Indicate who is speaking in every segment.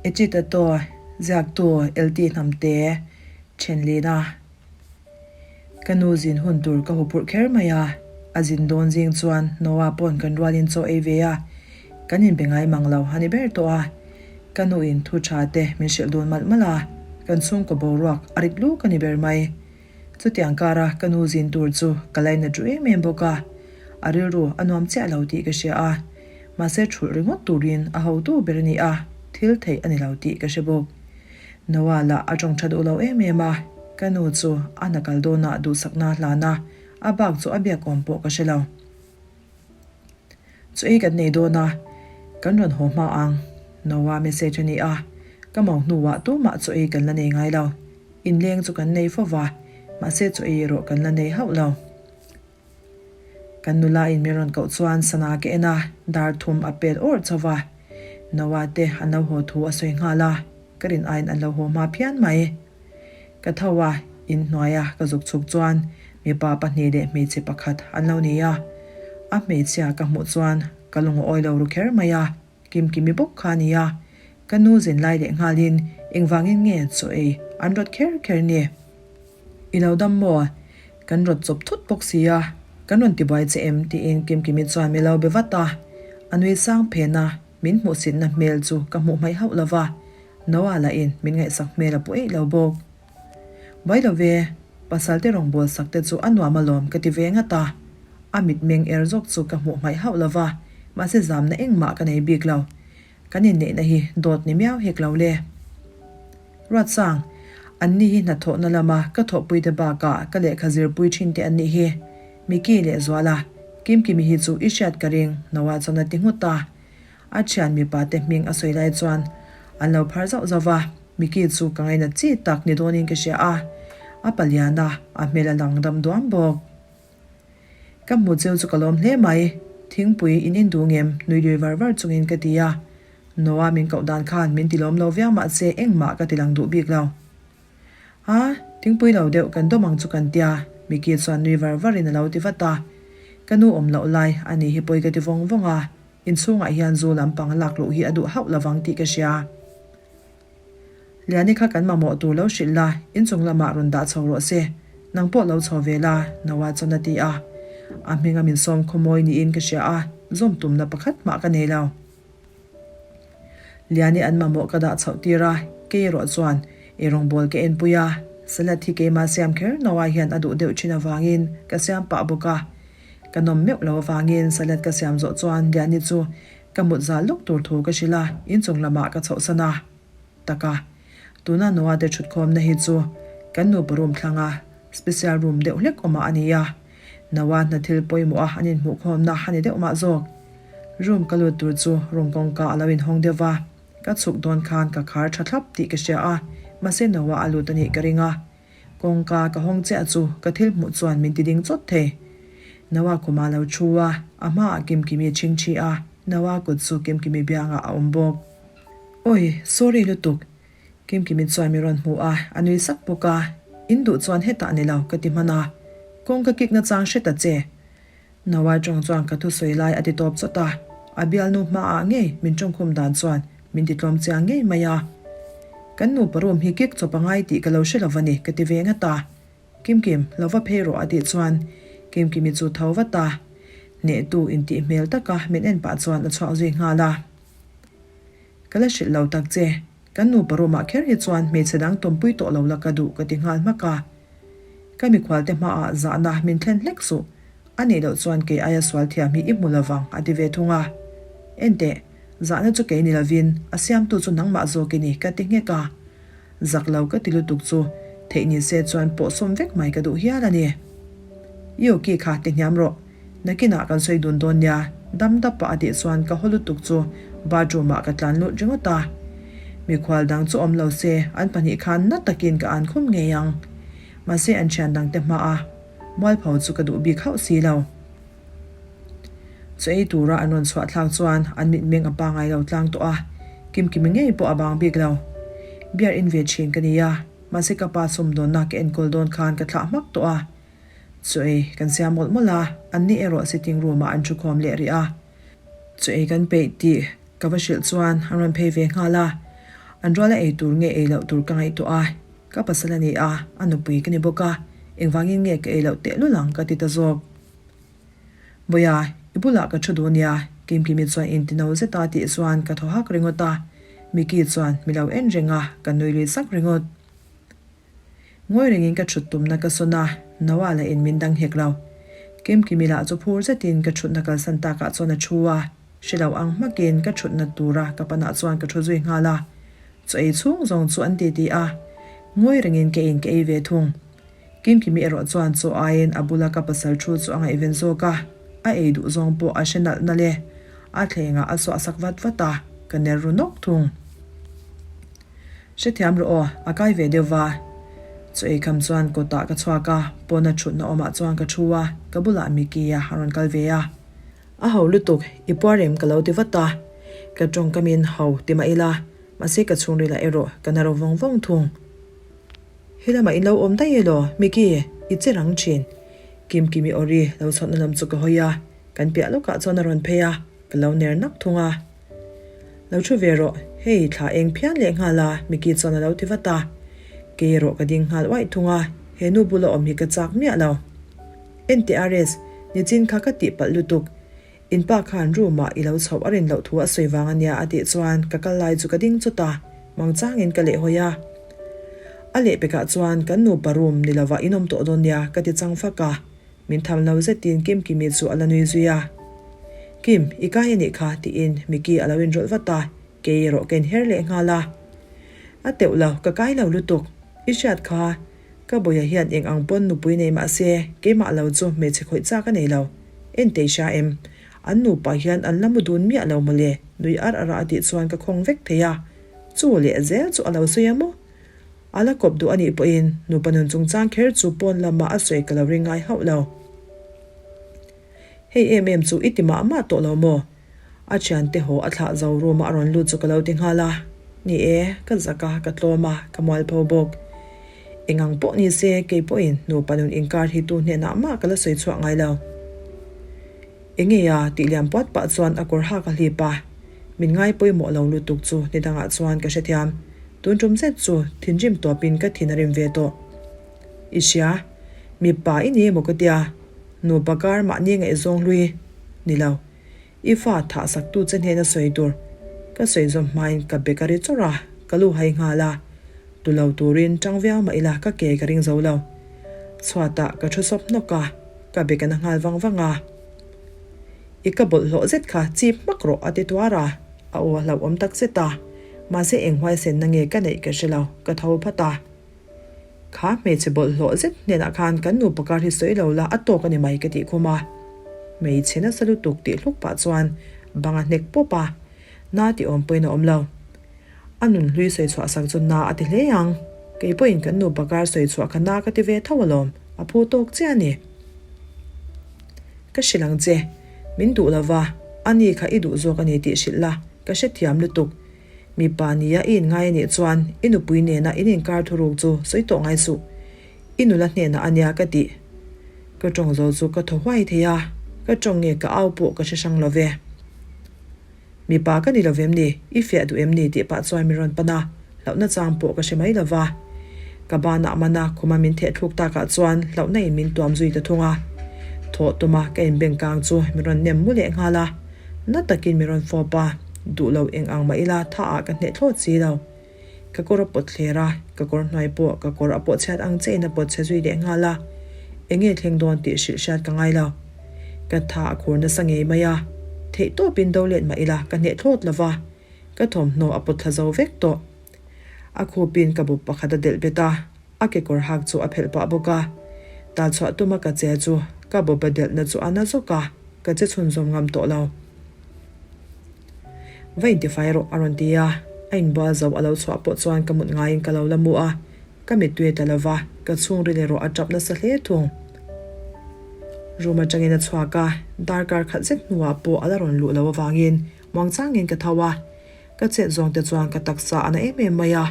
Speaker 1: Echitato ziaktu LT Hnamte thenlina ka nu zin hun tur ka huphurh kher mai a, a zin dawn zing chuan Noah pawn kan rualin chaw ei ve a, kan inbe ngai mang lo a ni ber tawh a, ka nu in thu tha te min hrilh dun malh malh a, kan chhungkaw boruak a rit luk a ni ber mai. Chutiang kara ka nu zin tur chu ka lainat ru em em bawk a, a rilru a nuam chiah lo tih ka hria a, mahse thulh ringawt turin a hotu ber a ni a, thil theih a ni lo tih ka hre bawk. Noah lah a tawng tha duh lo em em a, ka nu chu a hna kal dawnah duhsakna hlan a, a bak chu a biak awm pawh ka hre lo. Chu ei kan nei dawn a, kan rawn haw hma ang. Noah message a ni a, ka mau hnuah tumah chu ei kan la nei ngai lo. Inleng chu kan nei fo va, mahse chu ei erawh kan la nei hauh lo. Kan nula in min rawn koh chuan sana ka en a, dar thum a pel awrh chauh va. Noah te an lo haw thu a sawi nghal a, ka rin aiin an lo haw hma phian mai. Ka tho a, in hnuaia ka zuk chhuk chuan mipa pahnih leh hmeichhe pakhat an lo ni a. A hmeichhia ka hmuh chuan ka lungawi lo ru kher mai a, Kimkimi bawk kha a ni a. Ka nu zin lai leh nghalin engvangin nge chaw ei an rawt kher kher ni? I lo dam maw? Kan rawt chawp thut bawk si a, kan rawn tibuai che em? tiin Kimkimi chuan mi lo be vat a. A nui sang phen a, min hmuhsitna hmel chu ka hmuh hmaih hauh lo va. Noah lahin min ngaihsak hmel a pu eih lo bawk. Buai lo ve, pasal te rawngbâwl sak te chu a nuam alawm ka ti ve ngat a. A mitmeng er zawk chu ka hmuh hmaih hauh lo va, mahse zamna engmah ka nei bik lo. Kan inneihna hi dawt ni miau hek lo le. Ruatsang, anni hi hnathawhna lama ka thawhpuite bakah ka lehkha zirpui thin te an nih hi. Mickey leh Zuala, Kimkimi hi chu i hriat ka ring, Noah chuan a ti nghut a. A thian mipa te hming a sawi lai chuan an lo phar zauh zauh va, Mickey chu ka ngainat chi tak ni dawnin ka hria a, a palian a, a hmel a lang dam duam bawk. Ka hmu cheu chu ka lawm hle mai, thingpui in in duh ngem nui lui var var chungin ka ti a, Noah min koh dan khan min ti lawm lo viau mahse engmah ka ti lang duh bik lo. A, thingpui lo deuh kan dawm ang chu kan tia, Mickey chuan nui var varin a lo ti vat a, ka nu awm loh lai a ni hi pawi ka ti vawng vawng a, Inchhungah hian zu lampang lak luh hi a duh hauh lovang tih ka hria. Liani kha kan mamawh tur lo hrilh la, inchung lamah rawn dah chho rawh se. Nang pawh lo chho ve la, Noah chuan a ti a. A hminga min sawm khawmawi niin ka hria a, zawm tumna pakhat mah ka nei lo. Liani an mamawh ka dah chhoh tir a, kei erawh chuan ei rawngbawl ka enpui a. Salad hi keimah siam kher Noah hian a duh deuh thin avangin ka siam pah bawk a. Ka nawm meuh lo avangin salad ka siam zawh chuan Liani chu ka mut zal lawk tur thu ka hrilh a, inchung lamah ka chhohsan a. Taka, tuna Noah te thutkhawmna hi chu kan nupa room thlanga special room deuh hlek awmah a ni a, Noah hna thil pawimawh a an inhmuhkhawmna a ni deuh mah zawk. Room ka lut tur chu room kawngka a lo inhawng deuh va, ka chhuk dawn khan ka khar tha thlap tih ka hria a, mahse Noah a lut a nih ka ring a. Kawngka ka hawng chiah chu ka thil hmuh chuan min ti ding chawt thei. Noah khumah lo thu a, a hmaah Kimkimi chhing thi a, Noah kut chu Kimkimi biangah a awm bawk. Awi, sorry lutuk. Kimkimi chuan mi rawn hmu a, a nui sak bawk a, In duh chuan hetah ni lo ka ti hman a, kawngka kikna chang hre ta che. Noah tawng chuan ka thusawi lai a ti tawp chawt a, a bialnu hmaah ngei min tawngkhum dan chuan min ti tlawm chiang ngei mai a. Kan nupa room hi kik chawp a ngai tih ka lo hre lo va ni ka ti ve ngat a. Kimkim, lo va phei rawh a tih chuan Kimkimi chu tho vat a, hnehtu intih hmel taka min en pah chuan a chhuak zui nghal a. Ka la hrilh lo tak che, kan nupa room ah kher hi chuan hmeichhe dang tawmpui tawh lo la ka duh ka ti nghal hmak a. Ka mikhualte hmaah zahna min thlen hlek suh, a nih loh chuan kei aia sual thiam hi i hmu lovang a ti ve thung a. Enteh, zahna chu kei ni lovin a siamtu chu nangmah zawk i ni ka ti nghek a. Zak lo ka ti lutuk chu theih ni se chuan pawhsawm vek mai ka duh hial a ni. I aw ki kha ti hniam rawh, nakinah kan sawi dun dawn nia, dam dap pah a tih chuan ka haw lutuk chu bathroom ah ka tlan lut ringawt a. Mikhual dang chu awm lo se an pahnih khan na takin ka an khum ngei ang. Mahse an thian dangte hmaa mualpho chu ka duh bik hauh si lo. Chu ei tura an rawn chhuah thlak chuan an mitmeng a pangai lo tlang tawh a, Kimkimi ngei pawh a bang bik lo. Beer in ve thin ka ni a, mahse ka pa sumdawnna ka enkawl dawn khan ka thlah hmak tawh a. Chu ei kan siam mawlh mawlh a, anni erawh sitting room ah an thukhawm leh rih a. Chu ei kan peih tih ka va hrilh chuan an rawn phei ve nghal a. An ruala ei tur nge ei loh tur ka ngaihtuah a, ka pasal a ni a, a nupui ka ni bawk a, engvangin nge ka ei loh tehlul ang ka ti ta zawk. Bawiha, i bulah ka thu duh nia, Kimkimi chuan intino zeta tih chuan ka thaw hak ringawt a, Micky chuan mi lo en reng a, ka nui lui sak ringawt. Ngawi rengin ka thut tumna ka sawn a, Noah lah in min dang hek lo. Kimkimi lah chu phur zetin ka thutna kalsan takah chuan a thu a, hre lo ang hmakin ka thutna tura ka panah chuan ka thu zui nghal a. Chaw ei chhung zawng chu an titi a, ngawi rengin ka in ka ei ve thung. Kimkimi erawh chuan chaw aiin a bula ka pasal thu chu a ngaihven zawk a, a ei duh zawng pawh a hre nalh nalh e. A thlengah a suah sak vat vat a, ka ner ru nawk thung. Hrethiam rawh aw, a kai ve deuh va. Chaw ei kham chuan kawtah ka chhuak a, pawna thutna awmah chuan ka thu a, ka bulah Mickey-a a rawn kal ve a. A ho lutuk, i puar em ka lo ti vat a. Ka tawngkamin ho ti mah ila, mahse ka chhungrilah erawh ka na ro vawng vawng thung. He lamah in lo awm daih elaw, Mickey, i che rang thin. Kimkimi awri lo chhuahna lam chu ka hawi a, kan piah lawkah chuan a rawn phei a, ka lo ner nak thung a. Lo thu ve rawh, hei thla eng phian leh nghal a, Mickey chuan a lo ti vat a. Kei erawh ka ding nghal uaih thung a, he nu bula awm hi ka chak miah lo. Enteh Ares, nichin kha ka tihpalh lutuk. In pa khan room ah i lo chhoh a rin loh thu a sawi vang a nia a tih chuan ka kal lai chu ka ding chawt a, mangchangin ka lehhawi a. A lehpekah chuan kan nupa room ni lovah in awm tawh dawn nia ka ti chang fak a. Min tham lo zetin Kimkimi chu a la nui zui a. Kim, i kai a nih kha, tiin Micky a lo inrawlh vat a, kei erawh ka inher leh nghal a. A teuh lo, ka kai lo lutuk. I hriat kha, ka bawia hian eng ang pawn nupui nei mah se, keimah lo chu hmeichhe khawih chak a nei lo. Entei hria em? An nupa hian an la mu dun miah lo mawle, nui ar ar a a tih chuan ka khawng vek thei a. Chu leh zel chu a lo sawi a maw? A la kawp duh a nih pawhin nupa nun chungchang kher chu pawn lamah a sawi ka lo ring ngai hauh lo. Hei em em chu i ti mah mah tawh lo maw? A thiante haw a thlah zo room a rawn lut chu ka lo ti nghal a. Ni e, ka zak a, ka tlawm a, ka mualpho bawk. Eng ang pawh ni se, kei pawhin nupa nun inkar hi tu hnenah mah ka la sawi chhuah ngai lo. Enge a tih liam puat pah chuan a kawr hak a hlip a. Min ngai pawimawh lo lutuk chu ni dangah chuan ka hrethiam. Tun tum zet chu thinrim tawpin ka thin a rim ve tawh. I hria, mipa i ni emaw ka tia, nupa kar mahni ngaihzawng hlui ni lo. I fa thah sak tu che hnena sawi tur ka sawi zawm hmain ka bek a ri chawrh a, ka lu hai nghal a. Tu lo turin tang viau mah ila ka ke ka ring zo lo. Chhuatah ka thu sawp hnawk a, ka bek a na nghal vang vang a. I ka bawlhhlawh zet kha chip hmak rawh a ti tuar a, a aw a hlauhawm tak zet a, mahse eng huaisenna nge ka neih ka hre lo, ka tho phat a. Kha hmeichhe bawlhhlawh zet hnenah khan kan nupa kar hi sawi lo la a tawk a ni mai ka tih khum a. Hmeichhe nasa lutuk tih hluk pah chuan bang a hnek pawp a, na ti awm pawhin a awm lo. A nun hlui sawi chhuah sak chu na a ti hle ang, kei pawhin kan nupa kar sawi chhuah kha na ka ti ve tho alawm, a phu tawk chiah a ni. Ka hrilh ang che, min duh lo va, ani kha i duh zawk a ni tih hrilh la, ka hrethiam lutuk. Mipa nia i inngai a nih chuan i nupui nena in inkar thuruk chu sawi tawh ngai suh. I nula hnenah a nia ka tih. Ka tawng zo chu ka thaw huai thei a, ka tawng nge ka au pawh ka hre hrang lo ve. Mipa ka ni lo vem ni, i fiah duh em ni tih pah chuan min rawn pan a, hlauhna chang pawh ka hre mai lo va. Ka banah mana khuma min theh thluk takah chuan hlauhna in min tuam zui ta thung a. Thawh tuma ka inbeng kang chu min rawn nem mu leh nghal a, na takin min rawn fawp a, duh lo eng ang mah ila tha ah ka hneh thlawt si lo. Ka kawr a pawt thler a, ka kawr hnuai pawh ka kawr a pawh chhiat ang chiahin a pawt chhe zui leh nghal a, eng nge thleng dawn tih hrilh hriat ka ngai lo. Ka tha a khur nasa ngei mai a, theih tawpin do let mah ila ka hneh thlawt lo va, ka thawmhnaw a pawt thla zo vek tawh. A khupin ka bawp pakhat a delh bet a, a kekawr hak chu a phelh pah bawk a. Tal chhuah tuma ka che chu ka bawp a delhna chu a na zawk a, ka che chhunzawm ngam tawh lo. Va intifai rawh a rawn ti a, a inbual zo a lo chhuah pawh chuan ka mut ngaiin ka lo la mu a, ka mittui a ta lo va, ka chhungril erawh a tap nasa hle thung. Room atangin a chhuak a, darkar khat zet hnuah pawh a la rawn luh loh avangin muangchangin ka tho a, ka chet zawng te chuan ka taksa a na em em mai a.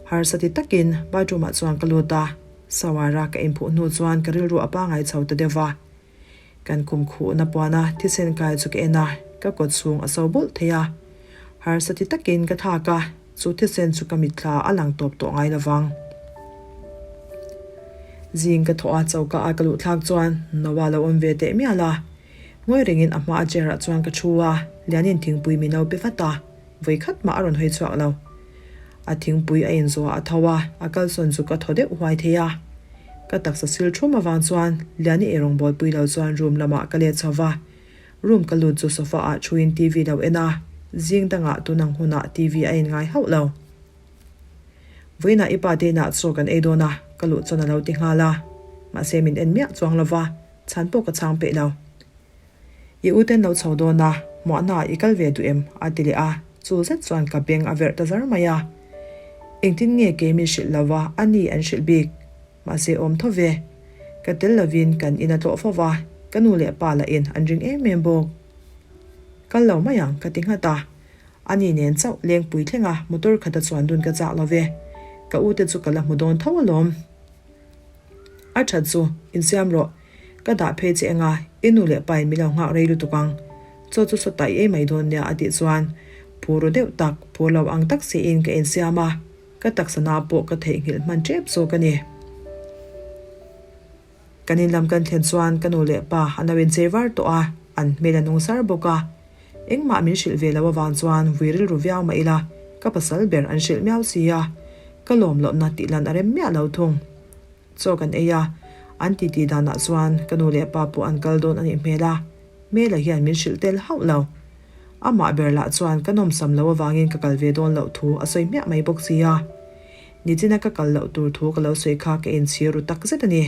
Speaker 1: Harsa ti takin bathroom ah chuan ka lut a, shower a ka inphuh hnu chuan ka rilru a pangai chho ta deuh va. Kan kum khuhna puana thisen kai chu ka en a, ka kawt chhung a so bulh thei a. Harsa ti takin ka thlak a. Chu thisen chu ka mitthla a lang tawp tawh ngai lo vang. Zing ka thawh a, choka a ka luh thlak chuan Noah lo awm ve teh mial a. Ngawi rengin a hma a chair ah chuan ka thu a, Lianin thingpui min lo pe vat a, vawi khat mah a rawn hawi chhuak lo. A thingpui a inzawh a tho a, a kalsawn chu ka thaw deuh huai thei a. Ka taksa sil thum avang chuan Liani eirawng bawlpui lo chuan room lamah ka let chho va. Room ka lut chu sofa ah thuin TV lo en a, zing dangah tunang hunah TV a en ngai hauh lo. Vawiinah i pa te inah chaw kan ei dawn a, ka luh chuan a lo ti nghal a. Mahse min en miah chuang lo va, chhan pawh ka chhang peih lo. I u ten lo chho dawn a, hmuahna ah i kal ve duh em? a ti leh a, chu zet chuan ka beng a verh ta zar mai a. Engtin nge kei min hrilh lo va, a ni an hrilh bik. Mahse awm tho ve. Ka tel lovin kan in a tlawh fo va, ka nu leh pa lah in an ring em em bawk. Kal lo mai ang ka ti nghat a. Ani nen chauh lengpui thlenga motor khata chuan dun ka chak lo ve. Ka u te chu ka la hmu dawn tho alawm. A that chu, insiam rawh. Ka dah phei che eng a, i nu leh pa in min lo nghak rei lutuk ang. Chaw chu saw ta i ei mai dawn nia a tih chuan phur ru deuh tak, phur lo ang tak siin ka insiam a. Ka taksa na pawh ka theihnghilh hman tep zawk a ni. Kan in lam kan thlen chuan ka nu leh pa an lo inchei var tawh a, an hmel a nung sar bawk a. Engmah min hrilh ve lo avang chuan vui rilru viau mah ila, ka pasal ber an hrilh miau si a, ka lawm lohna tih lan a rem miah lo thung. Chaw kan ei a, an titi danah chuan ka nu leh pa pawh an kal dawn a nih hmel a, Mela hian min hrilh tel hauh lo. Amah ber lah chuan ka nawmsam lo avangin ka kal ve dawn loh thu a sawi hmiah mai bawk si a. Nichina ka kal loh tur thu ka lo sawi kha ka inchhir ru tak zet a ni.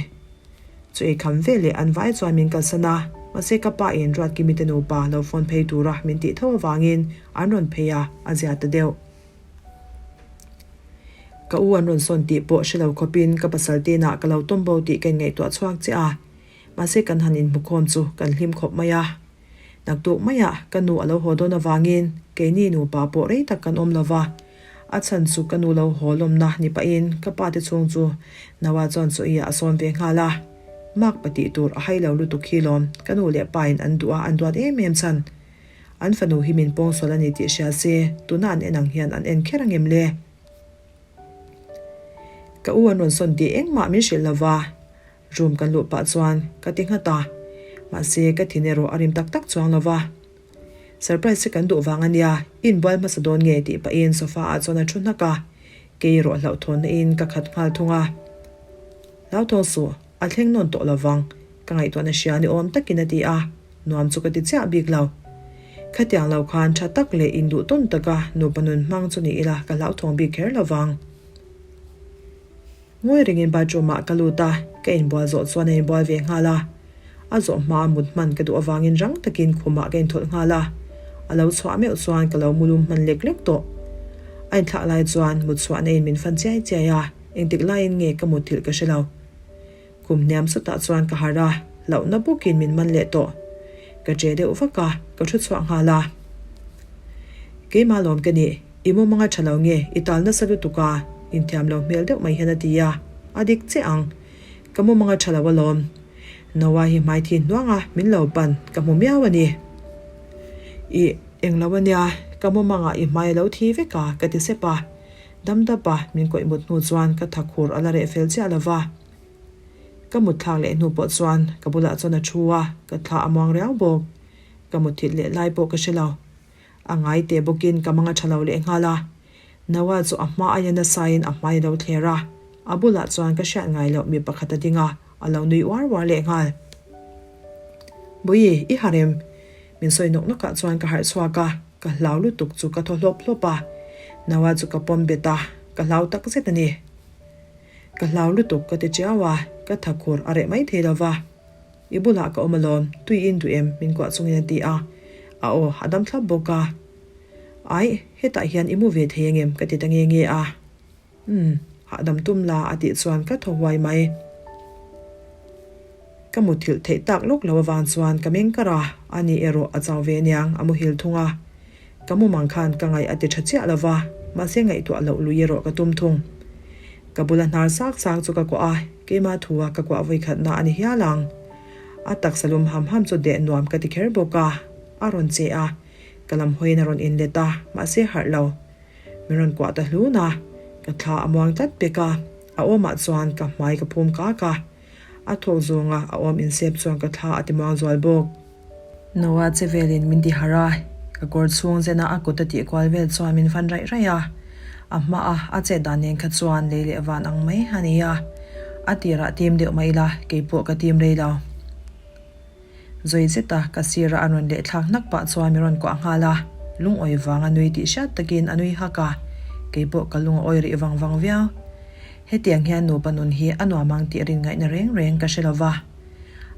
Speaker 1: Chu ei kham ve leh an vai chuan min kalsan a, mahse ka pa in Ruatkimi te nupa lo phone phei tura min tih tho avangin an rawn phei a, a zia ta deuh. Ka u an rawn sawn tih pawh hre lo khawpin ka pasal te inah ka lo tawm bo tih ka inngaihtuah chhuak che a, mahse kan han inhmukhawm chu kan hlim khawp mai a. Naktuk maiah ka nu a lo haw dawn avangin keini nupa pawh rei tak kan awm lo va, a chhan chu ka nu lo haw lawmna ni pahin ka pa te chhung chu Noah chuan chaw iah a sawn ve nghal a. Mark pa tih tur a hai lo lutuk hi lawm ka nu leh pa in an duh a an duat em em chhan. An fanu hi min pawngsual a ni tih hria se tuna an en ang hian an en kher angem le? Ka u an rawn sawn tih engmah min hrilh lo va. Room kan luh pah chuan ka ti nghat a, mahse ka thin erawh a rim tak tak chuang lo va. Surprise hi kan duh vang a nia, i inbual hmasa dawn nge tih pahin sofa ah chuan a thu hnak a, kei erawh hlauhthawnna in ka khat nghal thung a. Hlauthawng suh, a thleng nawn tawh lo vang, ka ngaihtuahna hria ni awm takin a ti a, nuam chu ka ti chiah bik lo. Khatiang lo khan tha tak leh induh tawn taka nupa nun hmang chu ni ila ka hlauthawng bik kher lo vang. Ngawi rengin bathroom ah ka lut a, ka inbual zawh chuan a inbual ve nghal a. A zawh hma mut hman ka duh avangin rang takin khumah ka inthawlh nghal a. A lo chhuah meuh chuan ka lo mu lum hman lek lek tawh. A inthlak lai chuan mut chhuahna in min fan chiai chiai a, engtik laiin nge ka mutthilh ka hre lo. Kum hniam sutah chuan ka harh a, hlauhna bawkin min man leh tawh. Ka che deuh vak a, ka thu chhuah nghal a. Keimah lawm ka nih, i mumanga tha lo nge, i tal nasa lutuk a, inthiam lo hmel deuh mai hian a ti a, a dik che ang. Ka mumanga tha lo alawm. Noah hi hmai thi hnuang a, min lo pan, ka hmu miau a ni. Ih, englo a nia, ka mumangah i hmai a lo thi vek a, ka ti sep a. Dam dap a, min kawih mut hnu chuan ka tha khur a la reh fel chiah lo va. Ka mut thlak leh hnu pawh chuan ka bulah chuan a thu a, ka thla a muang riau bawk. Ka mut thit leh lai pawh ka hre lo. A ngai teh bawkin ka mang a tha lo leh nghal a. Noah chu a hma aia nasain a hmai a lo thler a, a bulah chuan ka hriat ngai loh mi pakhat a ding a, a lo nui uar uar leh nghal. Bawihi, i harh em? Min sawi nawk nawkah chuan ka harh chhuak a, ka hlau lutuk chu ka thaw hlawp hlawp a. Noah chu ka pawm bet a, ka hlau tak zet a ni. Ka hlau lutuk ka ti chiau a, ka tha khur a reh mai thei lo va. I bulah ka awm alawm, tui in duh em? min kuah chungin a ti a, a aw a dam thlap bawk a. Aih, hetah hian i mu ve thei angem? ka ti ta nge nge a. Umm, hahdam tum la a tih chuan ka thaw huai mai. Ka muthilh theih tak lawk lo avang chuan ka meng kar a, ani erawh a chau ve aniang a muhil thung a. Ka mumang khan ka ngaih a ti tha chiah lo va, mahse ngaihtuah loh lui erawh ka tum thung. Ka bula hnar sak sak chu ka kuah a, keimah thua ka kuah vawikhatna a ni hial ang. A taksa lum ham ham chu deh nuam ka ti kher bawk a, a rawn che a, ka lam hawiin a rawn inlet a, mahse harh lo. Min rawn kuah ta hlun a, ka thla a muang tlat pek a, a awmah chuan ka hmai ka phum kak a. A thawk zawnga a awm insep chuan ka thla a ti muang zual bawk. Noah che velin min ti harh a, ka kawr chhung zena a kut a tih kual vel chuan min fan raih raih a. A hma a a chet dan nen kha chuan lei leh van ang mai a ni a. A tirah tim deuh mai ila, keipawh ka tim rei lo. Zawi zeta ka sira a rawn leh thlak hnak pah chuan min rawn kuah nghal a, lungawi vang a nui tih hriat takin a nui hak a, keipawh ka lung a awi rih vang vang viau. Hetiang hian nupa nun hi a nuam ang tih rin ngaihna reng reng ka hre lo va.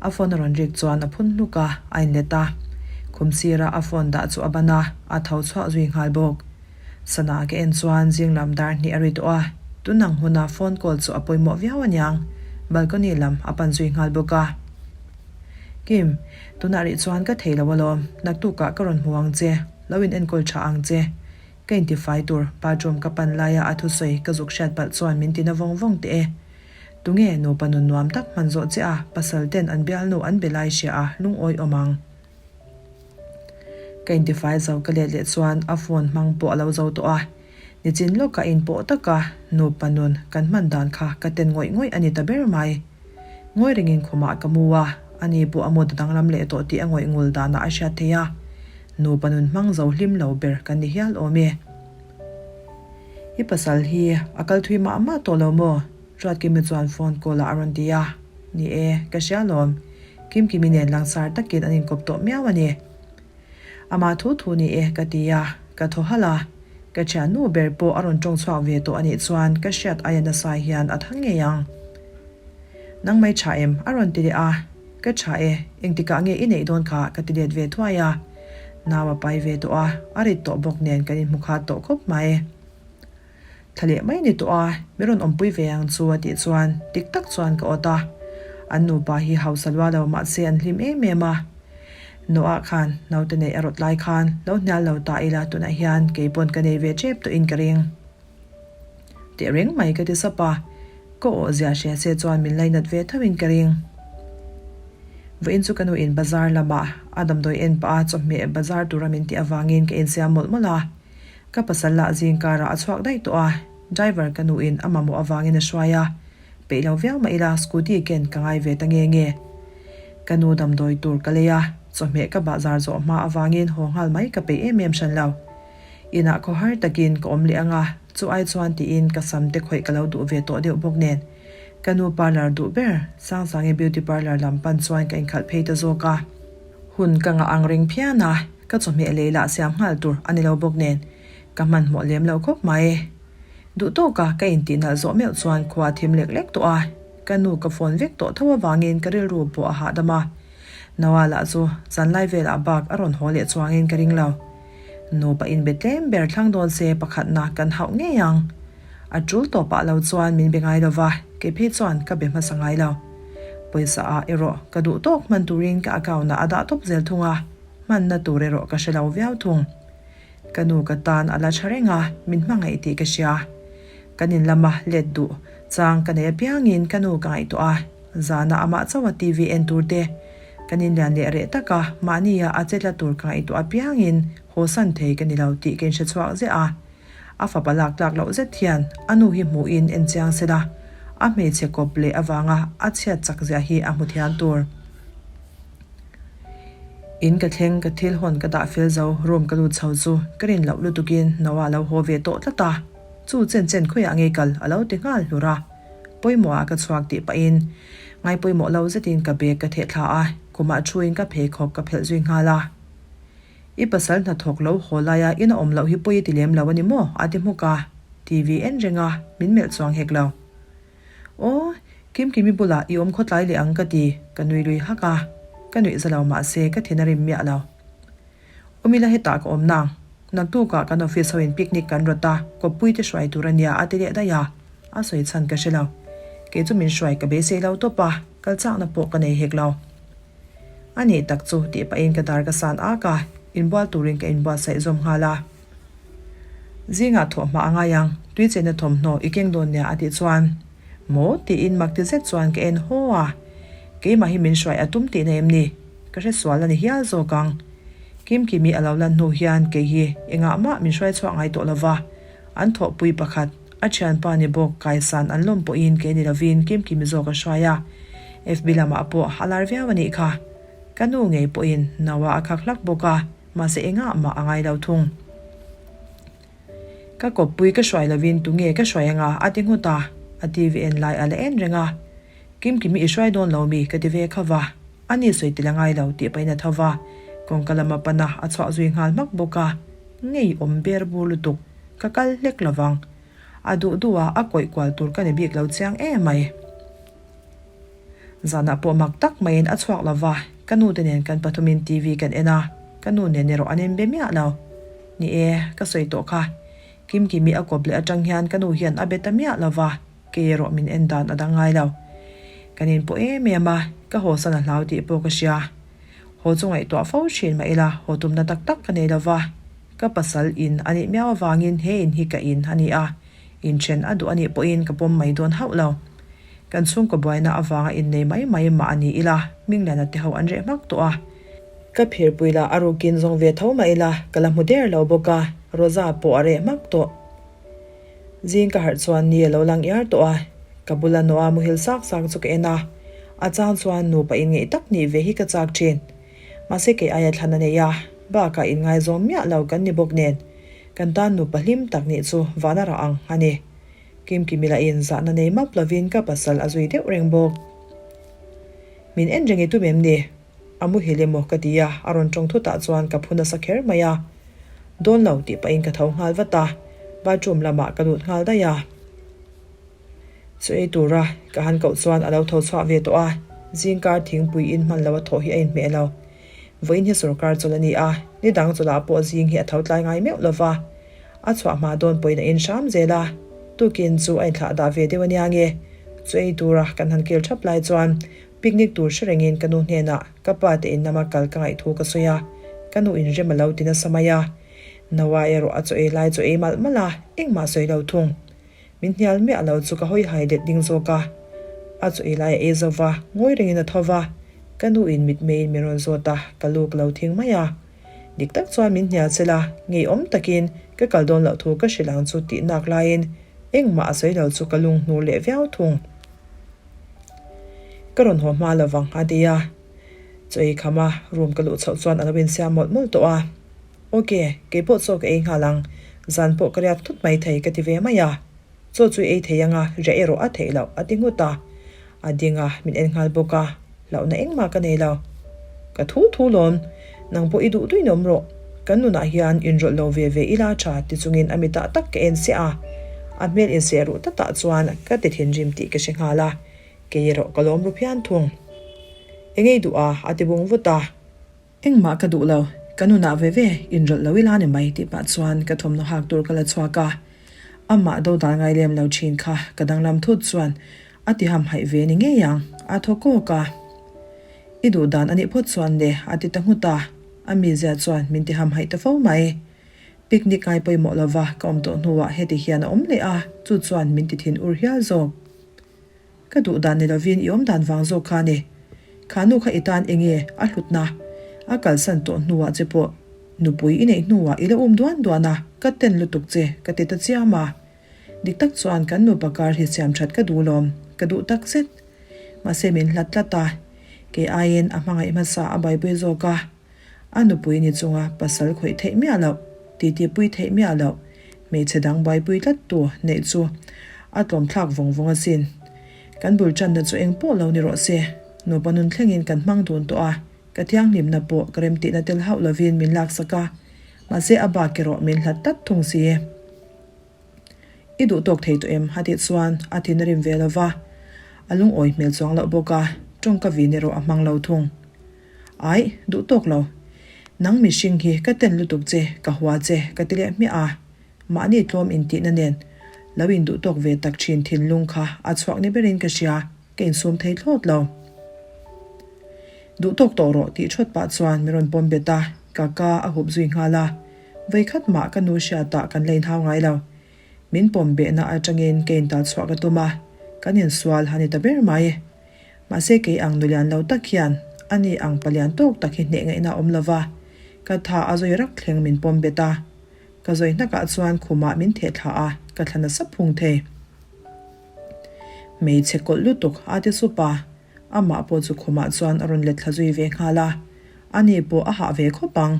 Speaker 1: A phone a rawn rik chuan a phun hluk a, a inlet a. Khum sira a phone dah chu a ban a, a tho chhuah zui nghal bawk. Sana ka en chuan zing lam dar hnih a ri tawh a, tunang huna phone call chu a pawimawh viau aniang, balcony lam a pan zui nghal bawk a. Kim, tunah rih chuan ka thei lo alawm, naktukah ka rawn hmu ang che, lo in enkawl tha ang che. Ka intifai tur, bathroom ka pan laia a thusawi ka zuk hriat palh chuan min tina vawng vawng teh e. Tunge nupa nun nuam tak hman zawh che a, pasal ten an bialnu an be lai hria a, lungawi awm ang. Ka intifai zo ka let leh chuan a phone hmang pawh a lo zo tawh a, nichin lawka inpawh taka nupa nun kan hman dan kha ka ten ngawih ngawih a ni ta ber mai. Ngawi rengin khumah ka mu a, ani pawh a mut a danglam leh tawh tih a ngawih ngul danah a hriat theih a, nupa nun hmang zo hlim lo ber kan ni hial awm e. I pasal hi a kal thui mah mah tawh lo maw? Ruatkimi chuan phone call ah a rawn ti a, Ni e, ka hria lawm. Kimkimi nen langsar takin an inkawp tawh miau a ni. Amah thu thu ni e ka ti a, ka thaw halh a. Ka thiannu ber pawh a rawn tawng chhuak ve tawh a nih chuan ka hriat aia nasa hian a thang ngei ang. Nang mai tha em? a rawn ti leh a. Ka tha e, engtikah nge i neih dawn kha ka ti let ve thuai a. Nau a pai ve tawh a, a rit tawh bawk nen kan inhmu khat tawh khawp mai. Thla leh mai ni tawh a, mi rawn awmpui ve ang chu a tih chuan dik tak chuan ka awt a. An nupa hi hausa lua lo mahse an hlim em em a. Noah khan naute neih a rawt lai khan lo hnial lo ta ila tunah hian kei pawn ka nei ve tep tawhin ka ring. Teh reng mai ka ti sap a, ka awh zia hria se chuan min lainat ve tho in ka ring. Vawiin chu ka nu in bazar lamah a damdawi en pah a chawhmeh bazar tura min tih avangin ka insiam mawlh mawlh a. Ka pasal lah zing karah a chhuak daih tawh a, driver ka nuin a mamawh avangin a hruai a, peih lo viau mah ila scooty ken ka ngai ve ta nge nge. Ka nu damdawi tur ka lei a, chawhmeh ka bahzar zawh hma avangin haw nghal mai ka peih em em hran lo. Inah khawhar takin ka awm leh ang a, chu ai chuan tiin ka sam te khawih ka lo duh ve tawh deuh bawk nen. Ka nu parlour duh ber, Sangsangi beauty parlour lam pan chuan ka inkhalh phei ta zawk a. Hun ka ngah ang reng phian a, ka chawhmeh lei lah siam nghal tur a ni lo bawk nen ka hmanhmawh lem lo khawp mai. Duh tawka ka intih nalh zawh meuh chuan khua a thim lek lek tawh a, ka nu ka phone vek tawh tho avangin ka rilru pawh a hahdam a. Noah lah chu zanlai velah bak a rawn haw leh chuangin ka ring lo. Nupa inbe tlem ber thlang dawn se pakhatna kan hauh ngei ang. A tul tawpah lo chuan min be ngai lo va, kei phei chuan ka be hmasa ngai lo. Pawisa ah erawh ka duh tawk hman turin ka account ah a dah tawp zel thung a, hmanna tur erawh ka hre lo viau thung. Ka nu ka tan a la tha reng a, min hmangaih tih ka hria. Kan in lama let duh chang ka nei apiangin ka nu ka ngaihtuah a, zana amah chauha TV en tur te, kan in lian leh reh taka mahnia a che tla tur ka ngaihtuah apiangin haw san thei ka ni lo tih ka inhre chhuak ziah a. A fapa lak tlak loh zet hian a nu hi hmuhin en chiang se la, a hmeichhe kawp leh avanga a chhiat chak zia hi a hmu thiam tur. In ka thleng ka thil hawn ka dah fel zo room ka lut chho chu ka rin loh lutukin Noah lo haw ve tawh tlat a, chu chen chen khawiah ngei kal a lo ti nghal hlur a, pawimawh ah ka chhuak tih pahin ngai pawimawh lo zetin ka bag ka theh thla a, khumah thuin ka pheikhawk ka phelh zui nghal a. I pasal hnathawk lo haw laia in a awm loh hi pawi i ti lem lo a ni maw? a ti hmuk a, TV en reng a, min melh chuang hek lo. Aw, Kimkimi bulah i awm khawtlai leh ang ka ti, ka nui lui hak a, ka nuih za lo mahse ka thin a rim miah lo. Umila hetah ka awm nang, naktukah kan office hoin picnic kan rawt a, kawppui te hruai tur a nia a ti leh daih a, a sawi chhan ka hre lo. Kei chu min hruai ka beisei lo tawp a, kal chakna pawh ka nei hek lo. A nih tak chu tih pahin ka dar ka san ak a, inbual turin ka inbuatsaih zawm nghal a. Zingah thawh hma a ngai ang, tui chenna thawmhnaw i keng dawn nia a tih chuan, Maw? tiin mak ti zet chuan ka en haw a. Keimah hi min hruai a tum tihna em ni? Ka hre sual a ni hial zawk ang. Kimkimi a lo lan hnu hian kei hi engah mah min hruai chhuak ngai tawh lo va. An thawhpui pakhat, a thianpa ni bawk kaisan an lawm pawhin kei ni lovin Kimkimi zawk a hruai a. FB lamah pawh a lar viau a nih kha. Ka nu ngei pawhin Noah a khak hlak bawk a, mahse engah mah a ngai lo thung. Ka kawppui ka hruai lovin tunge ka hruai anga a ti nghut a, a TV en lai a la en reng a. Kimkimi i hruai dawn lo mi ka ti ve kha va, a ni sawi tel a ngai lo tih pahin a tho va, kawngka lama pana a chhuah zui nghal hmak bawk a, ngei awm ber bur lutuk, ka kal hlek lo vang. A duh duh a, a kawih kual tur ka ni bik lo chiang em mai. Zanah pawh mak tak maiin a chhuak lo va, ka nu te nen kan pathumin TV kan en a, ka nu nen erawh an en be miah lo. Ni e, ka sawi tawh kha. Kimkimi a kawp leh atang hian ka nu hian a be ta miah lo va, kei erawh min en dan a dang ngai lo. Kan inpawh em em a, ka hawsan a hlau tih pawh ka hria. Haw chu ngaihtuah fo thin mah ila, haw tumna tak tak ka nei lo va, ka pasal in a nih miau avangin he in hi ka in a ni a, Inthen a duh a nih pawhin ka pawm mai dawn hauh lo. Kan chhungkaw buaina avanga innei mai mai mah a ni ila, Mingliana te ho an reh hmak tawh a. Ka phirpui lah a rukin zawng ve tho mah ila, ka la hmu der lo bawk a, Rosa pawh a reh hmak tawh. Zing ka harh chuan ni a lo lang iar tawh a, ka bula Noah muhil sak sak chu ka en a, a chang chuan nupa inngeih tak nih ve hi ka chak thin. Mahse kei aia thlan a nei a, bakah inngaizawm miah lo kan ni bawk nen. Kan tan nupa hlim tak nih chu van a rah ang a ni. Kimkimi lahin zahna nei map lovin ka pasal a zui deuh reng bawk. Min en reng i tum em ni? A muhil emaw ka ti a, a rawn tawng thutah chuan ka phu nasa kher mai a. Dawn lo tih pahin ka tho nghal vat a, bathroom lamah ka lut nghal daih a. Chu ei tura ka han koh chuan a lo tho chhuah ve tawh a, zingkar thingpui in hman lo a thawh hi a inhmeh lo. Vawiin hi sorkar chawlh a ni a, ni dang chawlhah pawh zing hi a tho tlai ngai meuh lo va, a chhuah hma dawn pawhin a in hram zel a, tukin chu a inthlah dah ve deuh a nia nge. Chu ei tura kan han kil thap lai chuan picnic tur hre rengin ka nu hnenah ka pa te in lama kal ka ngaih thu ka sawi a, ka nu in rem a lo ti nasa mai a. Noah erawh a chaw ei lai chu ei malh malh a, engmah sawi lo thung. Min hnial miah lo chu ka hawi hai let ding zawk a. A chaw ei lai a ei zo va, ngawi rengin a tho va. Ka nu in mitmeiin min rawn zawt a, ka lu ka lo thing mai a. Dik tak chuan min hnial sela, ngeiawm takin ka kal dawn loh thu ka hrilh ang chu tih nak laiin engmah a sawi lo chu ka lung hnur leh viau thung. Ka rawn haw hma lovang a ti a. Chaw ei kham a, room ka luh chhoh chuan a lo insiam mawlh mawlh tawh a. Ok, kei pawh chaw ka ei nghal ang, zan pawh ka riak thut mai thei ka ti ve mai a. Chaw chu i ei thei anga, riah erawh a theih loh, a ti nghut a. A ding a, min en nghal bawk a, hlauhna engmah ka nei lo. Ka thu thu lawm, nang pawh i duh duin awm rawh, kan nunah hian inrawlh lo ve ve ila tha ti chungin a mitah tak ka en siah a. A hmel inseh ruh tatah chuan ka ti thinrim tih ka hre nghal a, kei erawh ka lawm ru phian thung. Engei duh a, a ti bung vut a. Engmah ka duh lo, ka nunah ve ve inrawlh lo ila ni mai tih pah chuan ka thawmhnaw hak tur ka la chhuak a. Amah dodal ngai lem lo thin kha ka danglam thut chuan a ti hamhaih ve ni ngei ang, a thaw kawk a. I duh dan a nih phawt chuan le a ti ta nghut a, a mizia chuan min ti hamhaih ta fo mai. Picnic ngai pawimawh lova ka awm tawh hnuah heti hian a awm leh a, chu chuan min ti thin ur hial zawk. Ka duh dan ni lovin i awm dan vang zawk kha a ni. Kha nu kha i tan enge a hlutna? A kalsan tawh hnuah che pawh nupui i neih hnuah i la um duan duan a, ka ten lutuk che ka ti ta chiam a. Dik tak chuan kan nupa kar hi siam that ka duh lawm, ka duh tak zet. Mahse min hlat tlat a, kei aiin a hmangaih hmasa a buaipui zawk a. A nupui ni chunga pasal khawih theih miah loh, titi pui theih miah loh, hmeichhe dang buaipui tlat tu neih chu a tlawmthlak vawng vawng asin. Kan bul tanna chu eng pawh lo ni rawh se, nupa nun thlengin kan hmang dun tawh a, ka thianghlimna pawh ka remtihna tel hauh lovin min laksak a, mahse a bak erawh min hlat tlat thung si. I duh tawk thei tawh em? a tih chuan a thin a rim ve lo va, a lungawi hmel chuang loh bawk a, tawngka vin erawh a hmang lo thung. Aih, duh tawk lo. Nang mihring hi ka ten lutuk che, ka hua che, ka ti leh hmiah a. Mahni tlawm intihna nen lo induh tawk ve tak thin thinlung kha a chhuak ni berin ka hria, ka insum thei thlawt lo. Duh tawk tawh rawh tih thawt pah chuan min rawn pawm bet a, ka ka a hup zui nghal a. Vawikhat mah ka nu hriatah kan la inhau ngai lo. Min pawm behna atangin ka intal chhuah ka tum a, kan insual a ni ta ber mai. Mahse kei ang nulian lo tak hian ani ang palian tawk tak hi hneh ngaihna a awm lo va, ka tha a zawi rak thleng min pawm bet a. Ka zawi hnakah chuan khumah min theh thla a, ka thla nasa phung thei. Hmeichhe kawlh lutuk a ti sup a, amah pawh chu khumah chuan a rawn let thla zui ve nghal a, ani pawh a hah ve khawp ang.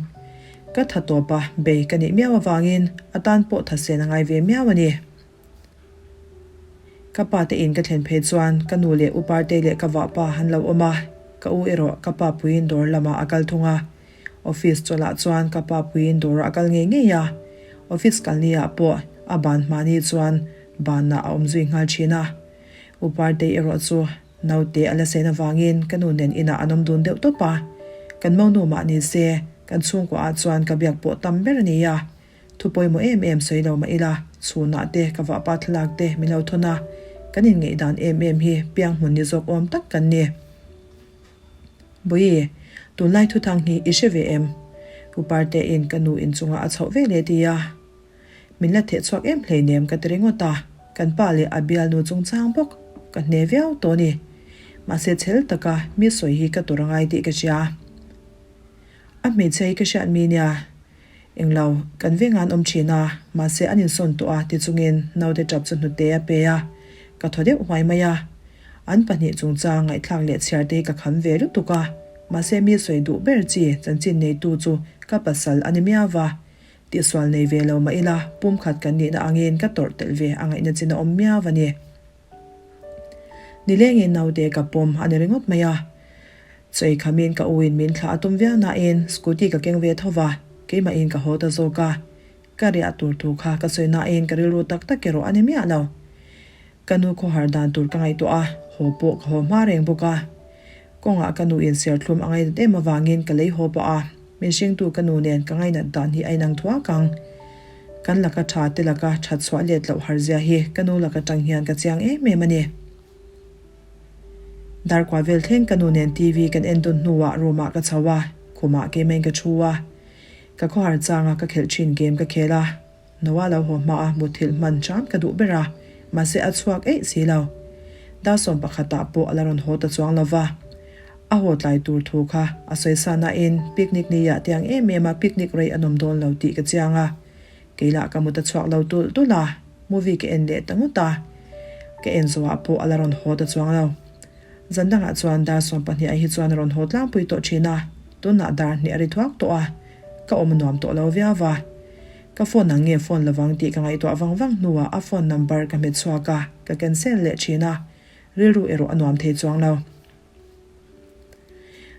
Speaker 1: Ka tha tawp a, bei ka nih miau avangin a tan pawh thasen a ngai ve miau a ni. Ka pa te in ka thlen phei chuan ka nu leh u Partei leh ka vahpa han lo awm a, ka u erawh ka pa puiin dawr lamah a kal thung a. Office chawlhah chuan ka pa puiin dawrah a kal ngei ngei a, office kalni ah pawh a ban hmani chuan banah a awm zui nghal thin a. U Partei erawh chu naute a la sen avangin ka nu nen inah an awm dun deuh tawp a, kan monu mah ni se kan chhungkua ah chuan ka biak pawh tam ber a ni a. Thu pawimawh em em sawi lo mah ila, chhunah te ka vahpa thlalak te min lo thawn a, kan inngeih dan em em hi piang hmun ni zawk awm tak kan ni. Bawihi, tunlai thuthang hi i hre ve em? U Partein ka nu inchungah a chhoh ve leh ti a. Min la theh chhuak em hleinem ka ti ringawt a, kan pa leh a bialnu chungchang bawk ka hne viau tawh a ni. Mahse chhel taka mi sawi hi ka tur angai tih ka hria. A hmeichhia hi ka hriat mi nia. Englo, kan veng an awm thin a, mahse an insawn tawh a ti chungin naute tap chu hnute a pe a, ka thaw deuh huai mai a. An pahnih chungchang ngaihthlak leh chhiar te hi ka kham ve lutuk a, mahse mi sawi duh ber chi chanchin neitu chu ka pasal a ni miau va. Tihsual nei ve lo mah ila pumkhat kan nihna angin ka tawrh telh ve a ngaihna chin a awm miau a ni. Nilengin naute ka pawm a ni ringawt mai a. Chawi khamin ka uin min thlah a tum viau nain scooty ka keng ve tho va, keimahin ka haw ta zawk a. Ka riah tur thu kha ka sawi nain ka rilru tak tak erawh a ni miah lo. Ka nu khawhar dan tur ka ngaihtuah a, haw pawh ka haw hma reng bawk a. Kawngah ka nuin serthlum a ngainat em avangin ka lei haw pah a, min hringtu ka nu nen ka ngainat dan hi a inang thuak ang. Kan laka tha te laka that chhuah let loh har zia hi ka nu laka tang hian ka chiang em em a ni. Darkua vel thleng ka nu nen TV kan en dun hnuah room ah ka chho a, khumah keimahin ka thu a. Ka khawhar changa ka khelh thin game ka khel a. Noah lo haw hma a muthilh hman hram ka duh ber a, mahse a chhuak eih si lo. Dasawm pakhatah pawh a la rawn haw ta chuang lo va. A haw tlai tur thu kha a sawi sa nain picnic ni ah tiang em em a picnic rei a nawm dawn lo tih ka chiang a. Kei lah ka mut a chhuak lo tulh tulh a, movie ka en leh ta ngawt a. Ka en zawhah pawh a la rawn haw ta chuang lo. Zan dangah chuan dar 12 ah hi chuan a rawn haw tlangpui tawh thin a, tunah dar hnih a ri thuak tawh a, ka awm a nuam tawh lo viau va. Ka phone ang nge phone lovang tih ka ngaihtuah vang vang hnuah a phone number ka hmet chhuak a, ka cancel leh thin a, rilru erawh a nuam thei chuang lo.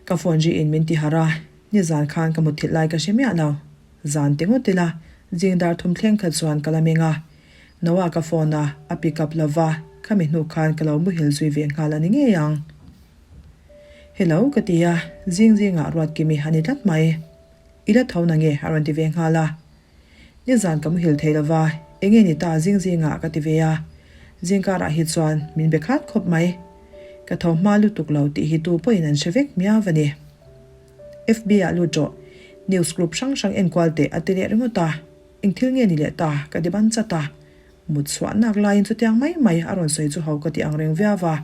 Speaker 1: Ka phone ri in min ti harh a, nizan khan ka mutthilh lai ka hre miah lo. Zan ti ngawt ila, zing dar thum thleng kha chuan ka la meng a. Noah ka phone a, a pick up lova, khami hnu khan ka lo muhil zui ve nghal a ni ngei ang. Hello ka ti a, zing zingah Ruatkimi a ni tlat mai. I la tho na nge? a rawn ti ve nghal a. Nizan ka muhil thei lo va, eng nge ni ta zing zingah ka ti ve a. Zing karah hi chuan min be khat khawp mai. Ka tho hma lutuk lo tih hi tu pawhin an hre vek miau a ni. FB ah lut rawh, news group hrang hrang enkual teh a ti leh ringawt a. Eng thil nge ni leh ta? ka ti ban chat a. Mut chhuah nak laiin chutiang mai mai a rawn sawi chu ho ka ti ang reng viau va.